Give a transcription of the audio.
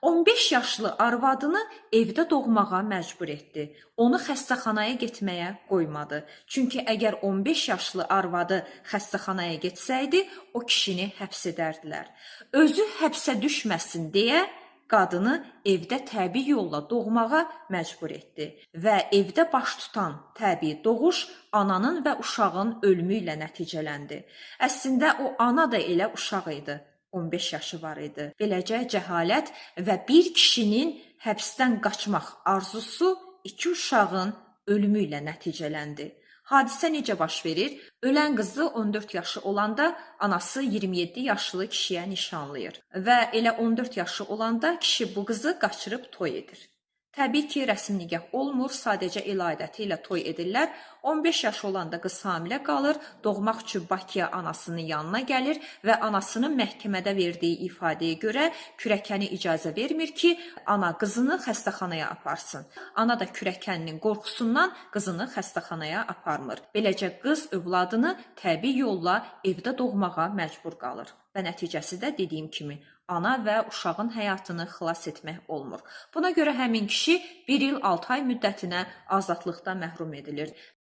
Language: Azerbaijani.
15 yaşlı arvadını evdə doğmağa məcbur etdi. Onu xəstəxanaya getməyə qoymadı. Çünki əgər 15 yaşlı arvadı xəstəxanaya getsəydi, o kişini həbs edərdilər. Özü həbsə düşməsin deyə qadını evdə təbii yolla doğmağa məcbur etdi və evdə baş tutan təbii doğuş ananın və uşağın ölümü ilə nəticələndi. Əslində o ana da elə uşaq idi. 15 yaşı var idi. Beləcə cəhalət və bir kişinin həbsdən qaçmaq arzusu iki uşağın ölümü ilə nəticələndi. Hadisə necə baş verir? Ölən qızı 14 yaşı olanda anası 27 yaşlı kişiyə nişanlayır və elə 14 yaşı olanda kişi bu qızı qaçırıb toy edir. Təbii ki, rəsmi nikah olmur, sadəcə el adəti ilə toy edirlər. 15 yaşı olanda qız hamilə qalır, doğmaq üçün Bakıya anasının yanına gəlir və anasının məhkəmədə verdiyi ifadəyə görə kürəkəni icazə vermir ki, ana qızını xəstəxanaya aparsın. Ana da kürəkəninin qorxusundan qızını xəstəxanaya aparmır. Beləcə qız övladını təbii yolla evdə doğmağa məcbur qalır. Və nəticəsi də dediyim kimi ana və uşağın həyatını xilas etmək olmur. Buna görə həmin kişi 1 il 6 ay müddətinə azadlıqdan məhrum edilir.